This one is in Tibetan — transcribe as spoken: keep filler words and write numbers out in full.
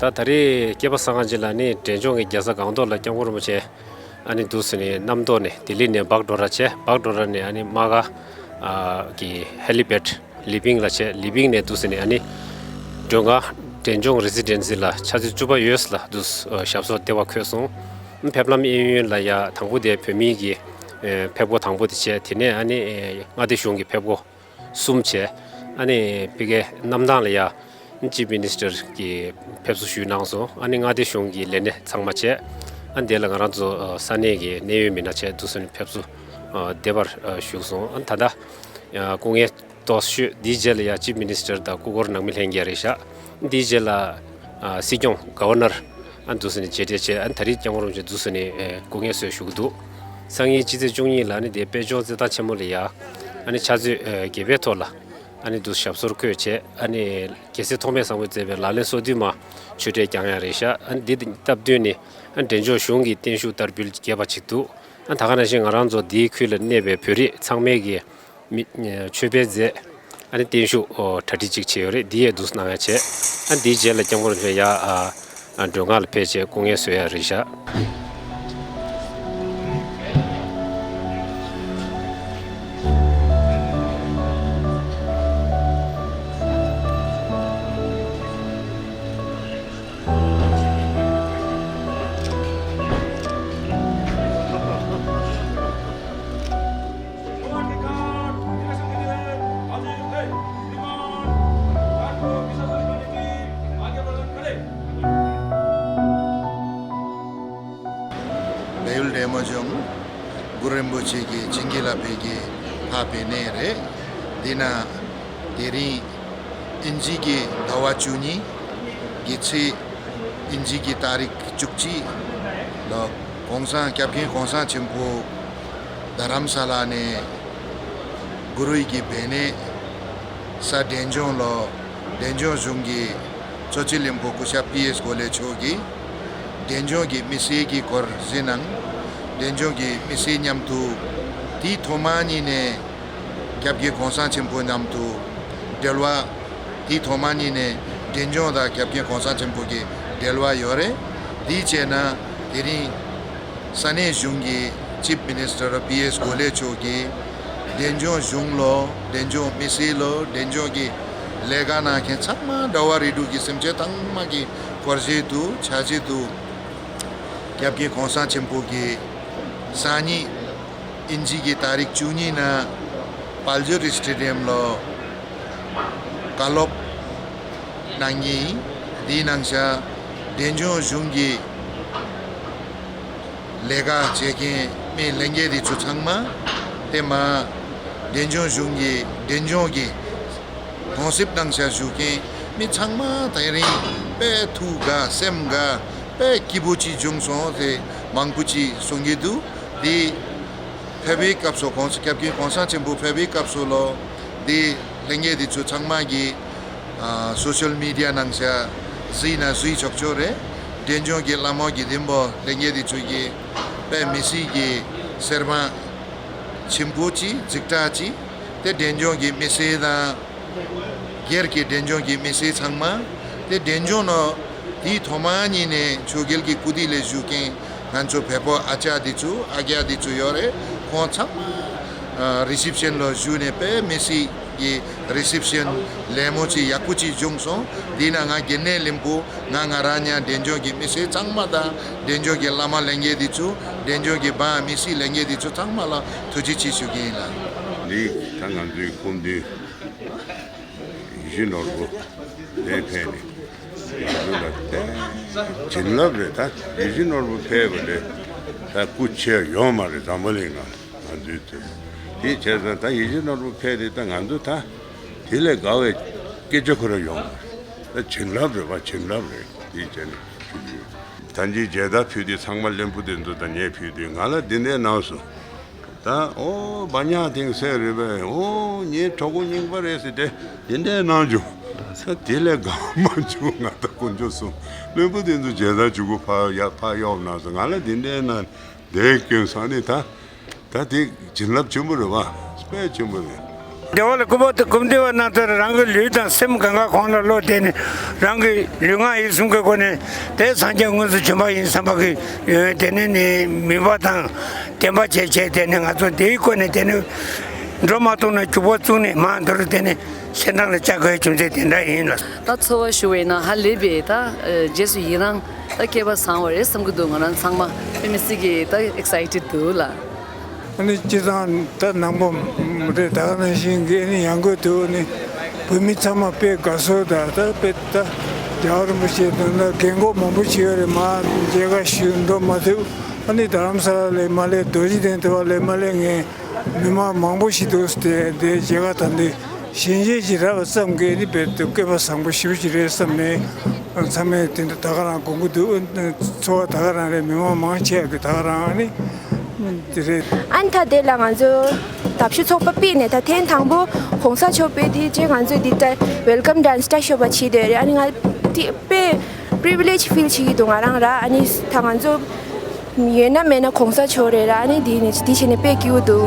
ད་ད་རེས་སྐལ་པ་བཟང་ང་ཅིག་ལ་ནི་འབྲས་ལྗོངས་ཀྱི་རྒྱལ་ས་སྒང་ཏོག་ལ་སྐྱབས་མགོན་རིན་པོ་ཆེ་ཨ་ནི་འདུག་སེ་ནི་གནམ་ཐོག་ནས་ལྡི་ལི་ནས་སྦག་འགྲོ་ར་བྱས། སྦག་འགྲོ་ར་ནས་ཨ་ནི་མ་ག་ཨ་གི་ཧེ་ལི་པེཌ་ལི་པིང་ལ་བྱས། ལི་པིང་ནས་འདུག་སེ་ནི་ཨ་ནི་མགྲོན་ཁང་འབྲས་ལྗོངས་རེ་སི་ཌེན་སི་ལ་ཆུ་ཚོད་བཅུ་པ་ཡོལ་ལ་འདུག་ཞབས་སོར་བདེ་བར་འཁོད་སོང་། ཕེབས་ལམ་གཡས་གཡོན་ལ་ཡ་དང་པོ་དེ་བོད་མིའི་གི་ཕེབས་སྒོ་དང་པོ་དེ་བྱས། དེ་ནས་ཨ་ནི་མངའ་སྡེ་གཞུང་གི་ཕེབས་སྒོ་གསུམ་བྱས། ཨ་ནི་ཕ་གིའི་གནམ་ཐང་ལ་ཡ་ཅིབ་མི་ནི་སི་ཊར་གྱི་ཕེབས་བསུ་ཞུས་གནང་སོང་། ཨ་ནི་མངའ་སྡེ་གཞུང་གི་ལས་སྣེ་ཚང་མ་བྱས། ཨ་ནི་དེ་ལ་ང་རང་ཚོ་ས་གནས་ཀྱི་གནད་ཡོད་མི་སྣ་བྱས་འདུག་སེ་ནི་ཕེབས་བསུ་བདེ་བར་ཞུས་སོང་། ཨ་ནི་ད་ལྟ་སྐུ་ངལ་ཏོག་ཙམ་ཤོད། དེའི་རྗེས་ལ་ཡ་ཅིབ་མི་ནི་སི་ཊར་དང་སྐུ་འཁོར་ནང་མི་ལྷན་རྒྱས་རེད་ཤག་དེའི་རྗེས་ལ་སྲིད་སྐྱོང་ག་ཝར་ནར་ཨ་འདུག་སེ་ནི་མཇལ་འཕྲད་བྱས། ཨ་ནི་ད་རེས་སྐྱབས་མགོན་རིན་པོ་ཆེ་འདུག་སེ་ནི་སྐུ་ངལ་གསོ་ཞུ་གི་འདུག་སང་ཉིན་སྤྱི་ཚེས་བཅུ་གཉིས་ལ་ཨ་ནི་དེ་དཔལ་འབྱོར་རྩེད་ཐང་ཆེན་མོ་ལ་ཡ་ཨ་ནི་ཕྱག་ཚོད་བརྒྱད་པའི་ཐོག་ལ་ཨ་ནི་འདུག་ཞབས་སོར་འཁོད་བྱས། ཨ་ནི་རྒྱལ་སྲས་ཐོགས་མེད་བཟང་པོས་མཛད་པའི་ལག་ལེན་སོ་བདུན་མ་ཆོས་འབྲེལ་བསྐྱང་ཡ་རེད་ཤག་ཨ་ནི་འདི་སྟབས་བསྟུན་ནས་ཨ་ནི་འབྲས་ལྗོངས་གཞུང་གི་བརྟན་བཞུགས་བསྟར་འབུལ་རྒྱས་པ་ཅིག་འདུག་ཨ་ནི་ད་ག་ནང་བཞིན་ང་རང་ཚོ་འདིའི་ཁུལ་ལ་གནས་པའི་བོད་རིགས་ཚང་མས་ཀྱི་མི་མཆོད་པའི་རྫས་ཨ་ནི་བརྟན་བཞུགས་གྲ་སྒྲིག་ཅིག་བྱས་ཡོད་རེད། འདི་ཡས་འདུག་གནང་ཡ་བྱས། ཨ་ནི་འདིའི་རྗེས་ལ་སྐྱབས་མགོན་རིན་པོ་ཆེ་ཡ་ཨ་མགྲོན་ཁང་ལ་ཕེབས་བྱས་སྐུ་ངལ་གསོ་ཡ་རེད་ཤག་བལ་ཡུལ་འབྲས་མོ་ལྗོངས་གུ་རུ་རིན་པོ་ཆེ་གི་བྱིན་གྱིས་བརླབས་པའི་གི་ཕ་བེ་ནེ་རེད། འདི་ན་དེ་རིང་དབྱིན་ཇི་གི་ཟླ་བ་བཅུ་གཉིས་གི་ཚེས་དབྱིན་ཇི་གི་ཏ་རིག་བཅུ་གཅིག་ལོ་གོང་ས་སྐྱབས་མགོན་གོང་ས་ཆེན་པོ་རྡ་རམ་ས་ལ་ནས་གུ་རུའི་གི་བེ་ནེ་ས་འབྲས་ལྗོངས་ལོ། འབྲས་ལྗོངས་གཞུང་གི་གཙོ་སྤྱི་བློན་པོ་སྐུ་ཞབས་པི་ཨེས་གོ་ལེ་མཆོག་གིས་འབྲས་ལྗོངས་ཀྱི་མི་སེར་གྱི་སྐོར་གཟིགས་གནང་། འབྲས་ལྗོངས་ཀྱི་མི་སེར་མཉམ་དུ་དེའི་ཐོག་མ་ཉིད་ནས་སྐྱབས་མགོན་གོང་ས་ཆེན་པོ་མཉམ་དུ་འབྲེལ་བ། དེའི་ཐོག་མ་ཉིད་ནས་འབྲས་ལྗོངས་དང་སྐྱབས་མགོན་གོང་ས་ཆེན་པོ་གི་འབྲེལ་བ་ཡོད་རེད། དེའི་རྗེས་ན་དེ་རིང་ས་གནས་གཞུང་གི་ཅིབ་མི་ནི་སི་ཊར་པི་ཨེས་གོ་ལེ་མཆོག་གིས་འབྲས་ལྗོངས་གཞུང་ལོ། འབྲས་ལྗོངས་མི་སེར་ལོ། འབྲས་ལྗོངས་ཀྱི་ལས་ཀ་གནང་མཁན་ཚང་མ་འགྲོ་བ་རིགས་དྲུག་གི་སེམས་ཅན་ཚང་མ་གི་སྐོར་གཞས་དུ་ཆ་གཞས་དུ་སྐྱབས་མགོན་གོང་ས་ཆེན་པོ་གི་སང་ཉིན་དབྱིན་ཇི་གི་ཏ་རིག་བཅུ་གཉིས་ན་དཔལ་འབྱོར་སི་ཊེ་ཌི་ཡམ་ལོ་བཀའ་སློབ་གནང་གི་ཡིན། འདིའི་ནང་ཤ་འབྲས་ལྗོངས་གཞུང་གི་ལས་ཀ་བྱེད་མཁན་མི་ལྷན་རྒྱས་དེ་ཚོ་ཚང་མ། དེ་མ་འབྲས་ལྗོངས་གཞུང་གི་འབྲས་ལྗོངས་ཀྱི་གྲོང་གསེབ་ནང་ཤ་བཞུགས་མཁན་མི་ཚང་མ་དེ་རིང་དཔེ་ཐུགས་དགའ་སེམས་དགའ་དཔེ་སྐྱིད་པོ་ཅིག་བྱུང་སོང་ཟེར་མང་པོ་ཅིག་གསུང་གི་འདུག་དེ་ཕེབས་པའི་སྐབས་སུ་གོང་ས་སྐྱབས་མགོན་གོང་ས་ཆེན་པོ་ཕེབས་པའི་སྐབས་སུ་ལོ། དེ་ལྷན་རྒྱས་དེ་ཚོ་ཚང་མ་གིས་ཨ་སོ་ཤལ་མི་ཌི་ཡ་ནང་ཤ་གཟིགས་ན་གཟིགས་ཆོག་ཆོག་རེད། འབྲས་ལྗོངས་ཀྱི་བླ་མ་དགེ་ལྡན་པ་ལྷན་རྒྱས་དེ་ཚོ་གིས་དཔེ་མི་སྲིད་ཀྱི་གསེར་མ་ཆེན་པོ་ཅིག་རྫིག་དྲག་ཅིག་དེ་འབྲས་ལྗོངས་ཀྱི་མི་སེར་དང་། སྒེར་གྱི་འབྲས་ལྗོངས་ཀྱི་མི་སེར་ཚང་མ། དེ་འབྲས་ལྗོངས་ནང་དེའི་ཐོག་མ་ཉིད་ནས་ཆོས་རྒྱལ་གྱི་སྐུ་དུས་ལ་བཞུགས་མཁན་ང་ཚོ་བལ་པོ་ཨ་ཅག་འདི་ཚོ་ཨ་རྒྱ་འདི་ཚོ་ཡོད་རེད། ཁོང་ཚང་མ་རི་སེབ་ཤན་ལ་བཞུགས་ནས་དཔེ་མི་སྲིད་ཀྱི་རི་སེབ་ཤན་ལེགས་མོ་ཅིག་ཡག་པོ་ཅིག་བྱུང་སོང་། དེས་ན་ང་དགེ་ལྡན་ལྷུན་པོ་ང་ང་རང་ཉ་འབྲས་ལྗོངས་ཀྱི་མི་སེར་ཚང་མ་དང་འབྲས་ལྗོངས་ཀྱི་བླ་མ་ལྷན་རྒྱས་འདི་ཚོ་འབྲས་ལྗོངས་ཀྱི་འབངས་མི་སེར་ལྷན་རྒྱས་འདི་ཚོ་ཚང་མ་ལ་ཐུགས་རྗེ་ཆེ་ཞུ་གི་ཡིན་ལ། འདི་ད་ང་ཚོའི་སྐུ་མདུན། ཡིད་བཞིན་ནོར་བུ་དེ་ཕེབས་ནས་ང་ཚོ་ལ་དེ་བྱིན་རླབས་རེད། ད་ཡིད་བཞིན་ནོར་བུ་ཕེབས་པ་དེ་ད་སྐུ་ཆེ་ཡོད་མ་རེད། འཛམ་བུ་གླིང་ནང་ང་ཚོའི་དུས་དེ་བྱས་ཙང་ད་ཡིད་བཞིན་ནོར་བུ་ཕེབས་དེ་ད་ང་ཚོ་ད་དེ་ལས་དགའ་བའི་སྐད་ཆ་ཁོ་ར་ཡོད་མ་རེད། ད་བྱིན་རླབས་རེད་པ། བྱིན་རླབས་རེད། དེ་བྱས་ནས་ཕུལ་ཡོད། ད་ཅི་མཇལ་དར་ཕུལ་དུས་ཚང་མ་བློན་པོ་དེ་ཚོ་དང་ངས་ཕུལ་དུས་ང་ལ་འདི་འདྲའི་གནང་སོང་། ད་ཨོ་བ་ཉག་དེང་སེ་རེད་པས། ཨོ་ངའི་གྲོགས་པོ་རྙིང་པ་རེད་ཟེར་ཏེ་འདི་འདྲའི་གནང་བྱུང་། ད་དེ་ལས་དགའ་མ་བྱུང་། ང་ད་དཀོན་མཆོག་གསུམ་བློན་པོ་དེ་ཚོ་མཇལ་དར་བྱུང་གི་ཕར་ཡ་ཕར་གཡོག་གནང་སོང་། ང་ལ་འདི་འདྲའི་གནང་བདེ་སྐྱོན་སོང་ནི་ད། ད་དེ་བྱིན་རླབས་ཆེན་པོ་རེད་པ། དཔེ་ཆེན་པོ་རེད། བདེ་བ་ལ་སྐུར་པ་དང་སྐུར་འདེབས་པ་གནང་ཚར། རང་གི་ལུས་དང་སེམས་གང་ག་གོང་ལ་བློ་གཏད་ནས། རང་གི་ལུས་ངག་ཡིད་གསུམ་གྱི་སྒོ་ནས་དེ་སངས་རྒྱས་དངོས་སུ་བྱོན་པ་ཡིན་བསམ་པ་གི་ཡོན་དེ་ནས་ནི་མོས་པ་དང་དད་པ་བྱས་བྱས། དེ་ནས་ང་ཚོ་དེའི་སྒོ་ནས་དེ་ནས་འགྲོ་མ་ཐུབ་ན་སྐྱུག་པ་བཙུགས་ནས་མར་འདོར། དེ་ནས་ཤིང་ཐང་ལ་བཅའ་དགོས་རྒྱུ་མཚན་དེ་འདྲ་ཡིན་ལ། ད་འཚོ་བ་ཞུ་བའི་ནང་ཧ་ལས་པའི་ད་རྗེས་སུ་ཡི་རང་ད་སྐལ་པ་བཟང་བ་རེད་བསམ་གྱི་འདུག་ང་རང་ཚང་མ་དཔེ་མི་སྲིད་ཀྱི་ད་ཨེག་སའི་ཊེཌ་འདུག་ལ། ཨ་ནི་སྤྱིར་བཏང་ད་ནང་པ་རེད། ད་ག་ནང་བཞིན་གྱི་ཨ་ནི་ཡང་སྒོས་དུ་ཨ་ནི་བོད་མི་ཚང་མ་དཔེ་དགའ་ཚོར་དང་། ད་དཔེ་ད་རྒྱལ་བ་རིན་པོ་ཆེ་དང་ད་རྒན་གོག་མང་པོ་ཞིག་ཡོད་རེད། མར་མཇལ་ཁ་ཞུ་འགྲོ་མ་ཐུབ། ཨ་ནི་རྡ་རམ་ས་ལ་ལས་མར་སླེབས། རྡོ་རྗེ་གདན་དེ་བ་ལས་མར་སླེབས། ངས་མི་མང་མང་པོ་ཞིག་འདུག་སྟེ་དེ་མཇལ་ཁ་དང་དེ་ཞལ་མཇལ་ཅིག་རག་པ་ཙམ་གྱིས་ཨ་ནི་དཔེ་དུ་སྐལ་པ་བཟང་པོ་ཞེ་པོ་ཅིག་རེད་བསམ་ནས། ཚང་མས་དེ་འདྲ་ད་ག་རང་དགོངས་ཀྱི་འདུག་ཚོར་བ་ད་ག་རང་རེད། མི་མང་མང་ཆེ་བ་གི་ད་ག་རང་ནི་དེ་རེད། ཨ་ནི་ད་དེ་ལ་ང་ཚོ་དག་ཤོས་ཚོགས་པ་སྤོས་ནས་ད་ཐེངས་དང་པོ་གོང་ས་མཆོག་དཔེ་དེ་རྗེས་ང་ཚོས་འདི་ལྟར་ཝེལ་ཀམ་ཌན་སི་འདྲ་ཤོས་པ་བྱེད་འདོད་རེད། ཨ་ནི་ང་དེ་དཔེ་པི་རི་ཝི་ལེཇ་ཕིལ་བྱེད་ཀྱི་འདུག་ང་རང་ར། ཨ་ནི་ད་ང་ཚོ་ཡོད་ན་མེད་ན་གོང་ས་མཆོག་རེད་ར། ཨ་ནི་དེ་ནི་དེ་བྱས་ནས་དཔེ་སྐྱིད་པོ་འདུག